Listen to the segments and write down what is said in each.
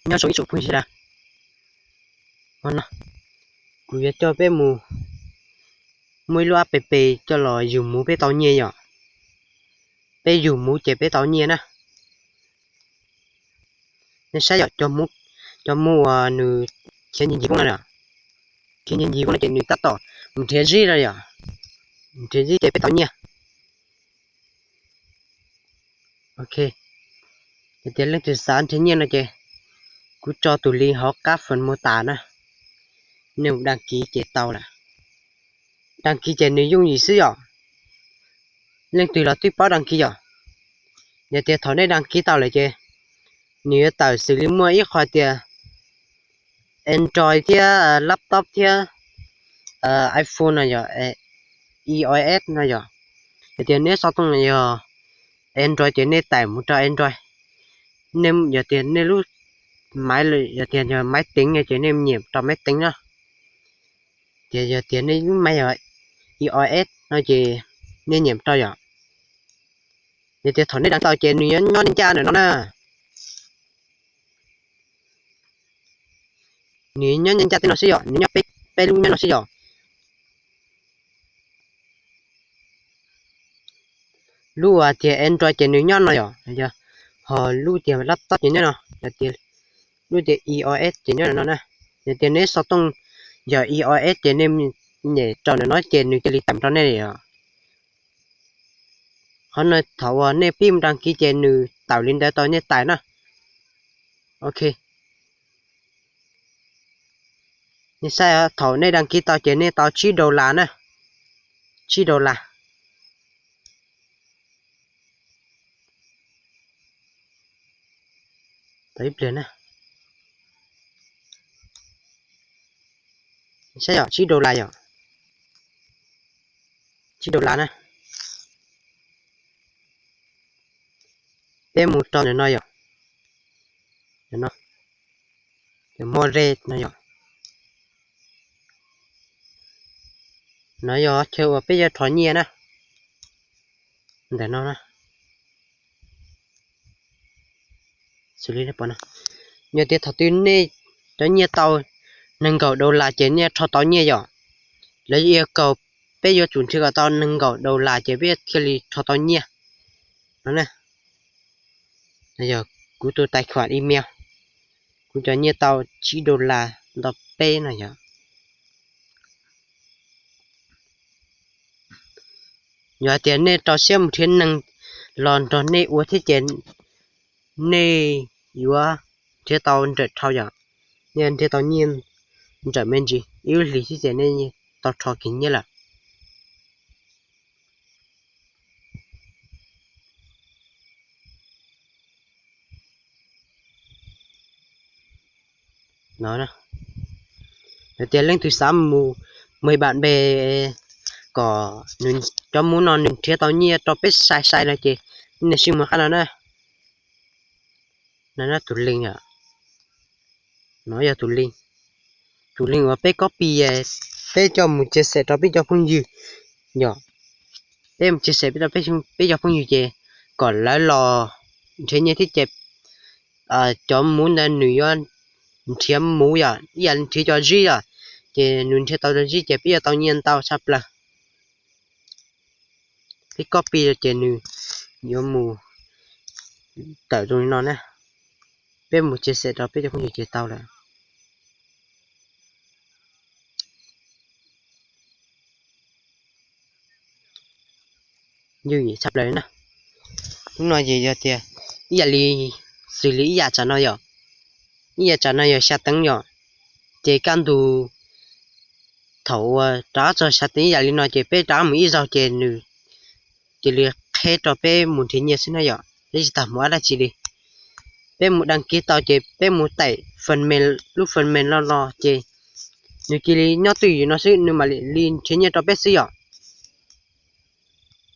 Nyob zoo ib tsoom phooj ywg sawv daws, no kuv yuav coj peb mus muaj ib lub app coj los yug muv peb tau nyiaj yom. Peb yug muv ces peb tau nyiaj na. Nej saib yom, cov muv uas nws khiav ncig ncig koob no, khiav ncig ncig koob no ces nws tab tom mus nrhiav zib no yom, nrhiav zib ces peb tau nyiaj. Ok, yog tias leej twg xav nrhiav nyiaj no ces kuv tso tus link hauv qab fem mô tả na, nej mus đăng ký ces tau lawm. Đăng ký ces nws yooj yim xwb yom, leej twg los twb paub đăng ký yom. Yog tias thaum nej đăng ký tau lawm ces nws yuav tawm xws li muaj ib qho tias Android thiab laptop thiab iPhone no yom, iOS no yom. Yog tias nej xov tooj yog Android ces nej tải mus rau Android. Nej yog tias nej lub máy, yog tias yog máy tính no ces nej nyiam rau máy tính na. Tias yog tias nej lub máy yog iOS no ces nej nyiam rau yom. Yog tias thaum nej đăng ký tau ces nws yuav nyob nej ncaj ntawm no na. Nws nyob nej ncaj tej no xwb yom, nws nyob peb lub nyob no xwb yom. Lub uas tias Android ces nws nyob no yom, ho lub tias laptop ces nyob no, lub tias iOS ces nyob no na. Yog tias nej xov tooj yog iOS ces nej nyem rau ntawm no ces nws cia li tawm rau nej li yom. Qhov no thaum uas nej pib mus đăng ký ces nws tawm li ntawd tau nej tais na. Ok, nej saib thaum nej đăng ký tau ces nej tau tsib dollar na, tsib dollar. Tau ib pliag na. Saib yom, tsib dollar yom, tsib dollar na. Peb mus rau ntawm no yom, ntawm no, cov moj rej no yom. No yog chaw uas peb yuav rho nyiaj na, ntawm no na. Xws li no, yog tias thaum twg nej cov nyiaj tau nees nkaum dollar ces nej rho tau nyiaj yom. Lawv yuav kaug peb yuav tsum nrhiav kom tau nees nkaum dollar ces peb thiaj li rho tau nyiaj. No na, yog kuv tus tài khoản email, kuv cov nyiaj tau tsib dollar ntau peb no yom. Yog hais tias nej rau siab mus nrhiav neeg los nrog nej ua thiab ces nej yuav nrhiav tau nrawm dhau yom, nej nrhiav tau nyiaj nrawm me ntsis, ib lub hlis xwb ces nej tau rho kiag nyiaj lawm. No, yog tias leej twg xav mus mời bạn bè kom nws cov muv no nws nrhiav tau nyiaj rau peb sai sai no ces nej sim mus qab no na. No tus link, no yog tus link, tus link uas peb copy, peb coj mus chia sẻ rau peb cov phooj ywg yom. Peb mus chia sẻ rau peb cov phooj ywg ces kom lawv los nrhiav nyiaj thiab ces cov muv ntawd nws yuav nrhiav muv yom, ib yam li nrhiav cov zib yom, ces nws nrhiav tau cov zib ces peb yuav tau nyiaj ntau tshaj plaws. Peb copy ces nws yuav mus tawm zoo li no na. Peb mus chia sẻ rau peb cov phooj ywg ces tau lawm. Yooj yim tshaj plaws na. Hnub no ces yog tias ib yam li, xws li ib yam tsam no yom, ib yam tsam no yog xya teev yom, ces kaj ntug thaum uas rov qab txog xya teev ib yam li no ces peb rov qab mus ib zaug ces nws cia li qheb rau peb mus nrhiav nyiaj xwb na yom, peb tsis tas mus ua dab tsi li. Peb mus đăng ký tau ces peb mus tải phần mềm, lub phần mềm no los ces nws cia li nyob twj ywm no xwb, nws mam li nrhiav nyiaj rau peb xwb yom.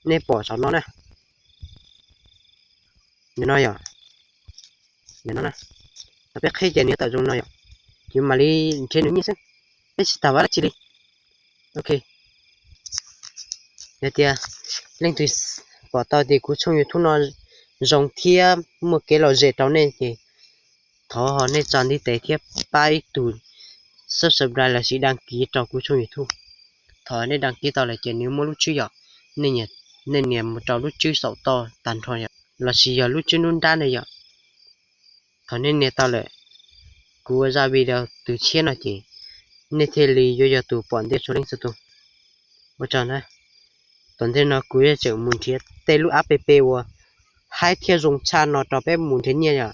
Nej pom saum no na, no yom, no, peb qheb ces nws yuav tawm zoo no yom, ces mam li nrhiav nws nyiaj xwb, peb tsis tas ua dab tsi li. Ok, yog tias leej twg pom tau tias kuv tshooj YouTube no zoo thiab muaj kev lom zem rau nej ces Thov ho nej tsa ntiv tes thiab pab ib tug subscribe lossis đăng ký rau kuv tshooj YouTube. Thaum nej đăng ký tau lawm ces nws muaj lub tswb yom, nej nias mus rau lub tswb saum toj tag nrho yom, lossis yog lub tswb nruab nrab ne yom. Thaum nej nias tau lawm, kuv ua zaj video tws tshiab no ces nej thiaj li yuav yog tus pom ntiaj teb txhua leej txhua tus. Ua tsaug na. Tom ntej no kuv yuav tseem mus nrhiav tej lub app uas haib thiab zoo tshaj no rau peb mus nrhiav nyiaj yom.